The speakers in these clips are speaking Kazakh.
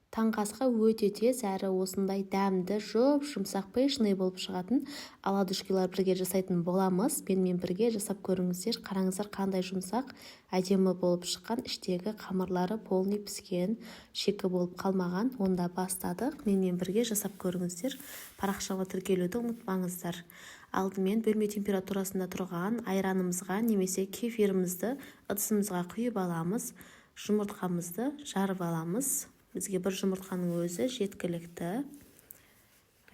Таңғы асқа өте тез әрі осындай дәмді, жұп-жұмсақ, пышный болып шығатын оладушкилар бірге жасайтын боламыз. Менімен бірге жасап көріңіздер. Қараңыздар, қандай жұмсақ, әдемі болып шыққан, іштегі қамырлары полный піскен, шикі болып қалмаған. Онда бастадық. Менімен бірге жасап көріңіздер. Парақшама тіркелуді ұмытпаңыздар. Алдымен бөлме температурасында тұрған айранымызға немесе кефирімізді ыдысымызға құйып аламыз. Жұмыртқамызды жарып аламыз. Бізге бір жұмыртқаның өзі жеткілікті.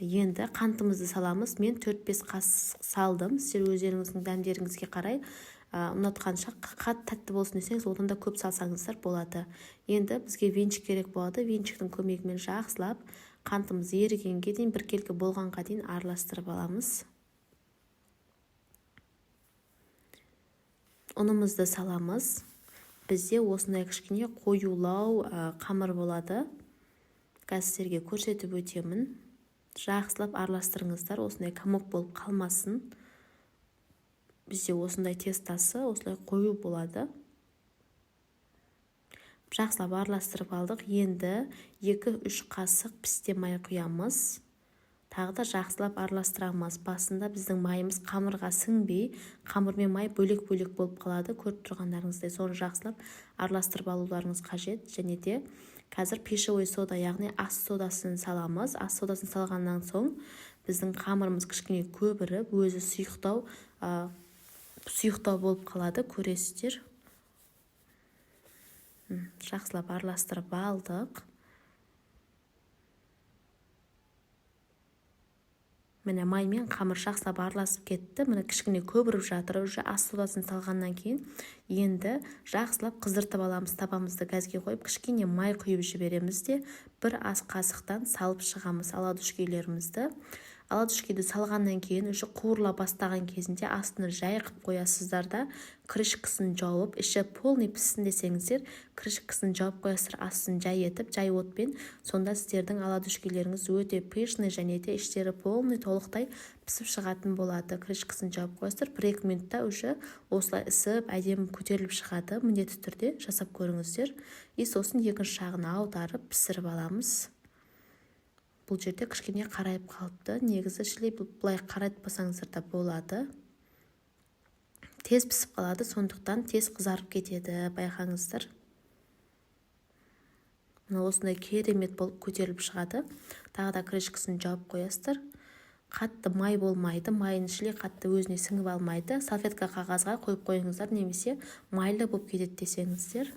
Енді қантымызды саламыз. Мен 4-5 қасық салдым. Сіздер өздеріңіздің дәмдеріңізге қарай ұнатқанша, қатты тәтті болсын десеңіз, одан да көп салсаңыздар болады. Енді бізге венчик керек болады. Венчиктің көмегімен жақсылап қантымыз ерігенге дейін, біркелкі болғанға дейін араластырып аламыз. Ұнымызды саламыз. Бізде осындай кішкене қоюлау қамыр болады. Қазір сіздерге көрсетіп өтемін. Жақсылап араластырыңыздар, осындай комок болып қалмасын. Бізде осындай тестасы осылай қою болады. Жақсылап араластырып алдық. Енді 2-3 қасық пісте май құямыз. Тағы да жақсылап араластырамыз. Басында біздің майымыз қамырға сіңбей, қамыр мен май бөлек-бөлек болып қалады. Көріп тұрғандарыңыздай, соны жақсылап араластырып алуларыңыз қажет. Және де қазір пищевой сода, яғни ас содасын саламыз. Ас содасын салғаннан соң біздің қамырымыз кішкене көбіріп, өзі сұйықтау болып қалады, көресіздер. Жақсылап араластырып алдық. Міне, май мен қамыр жақсылап араласып кетті. Міне, кішкене көбіріп жатыр уже ас содасын салғаннан кейін. Енді жақсылап қыздыртып аламыз. Табамызды газге қойып, кішкене май құйып жібереміз де, бір ас қасықтан салып шығамыз оладушкилерімізді. Оладушкиді салғаннан кейін уже қуырыла бастаған кезінде астына жай қып қоясыздар да, крышкасын жауып, іші полный піссін десеңіздер, крышкасын жауып қоясыздар, астын жай етіп, жай отпен. Сонда сіздердің оладушкилеріңіз өте пышный және де іштері полный толықтай пісіп шығатын болады. Крышкасын жауып қоясыздар, 1-2 минутта уже осылай ісіп, әдемі көтеріліп шығады. Міндетті түрде жасап көріңіздер. И сосын екінші жағын аударып пісіріп аламыз. Бұл жерде кішкене қарайып қалыпты. Негізі шілей былай қарайтпасаңыздар да болады. Тез пісіп қалады, сондықтан тез қызарып кетеді, байқаңыздар. Мына осындай керемет болып көтеріліп шығады. Тағы да крышкасын жауып қоясыздар. Қатты май болмайды, майын шілей қатты өзіне сіңіп алмайды. Салфетка қағазға қойып қойыңыздар, немесе майлы болып кетеді десеңіздер.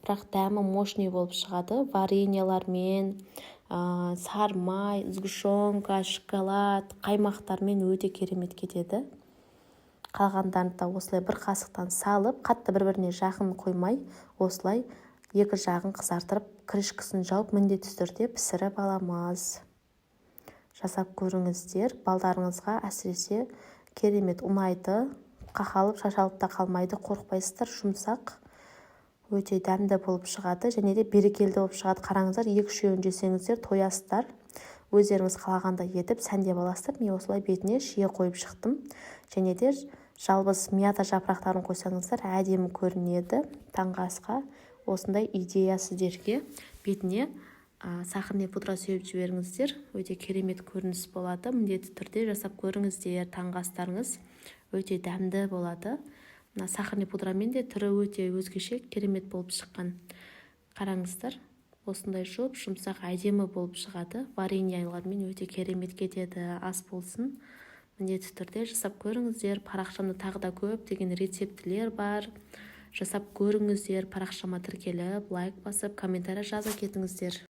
Бірақ дәмі мощный болып шығады. Вареньялармен, сары май, сгущенка, шоколад, қаймақтармен өте керемет кетеді. Қалғандарын да осылай бір қасықтан салып, қатты бір-біріне жақын қоймай, осылай екі жағын қызартырып, крышкасын жауып, міндетті түрде пісіріп аламыз. Жасап көріңіздер, балдарыңызға әсіресе керемет ұнайды. Қақалып, шашалып та қалмайды, қорықпайсыздар, жұмсақ, өте дәмді болып шығады және де берекелді болып шығады. Қараңыздар, екі-үшеуін жесеңіздер тоясыздар. Өздеріңіз қалағандай етіп сәндеп аласыздар. Мен осылай бетіне шие қойып шықтым. Және де жалбыз мята жапырақтарын қойсаңыздар әдемі көрінеді. Таңғы асқа осындай идея сіздерге. Бетіне сахарный пудра сеуіп жіберіңіздер. Өте керемет көрініс болады. Міндетті түрде жасап көріңіздер. Таңғы астарыңыз өте дәмді болады. Мына сахарный пудрамен де түрі өте өзгеше керемет болып шыққан. Қараңыздар, осындай жұп-жұмсақ әдемі болып шығады. Вареньялармен өте керемет кетеді. Ас болсын. Міндетті түрде жасап көріңіздер. Парақшамда тағы да көптеген рецептілер бар. Жасап көріңіздер. Парақшама тіркеліп, лайк басып, комментарий жаза кетіңіздер.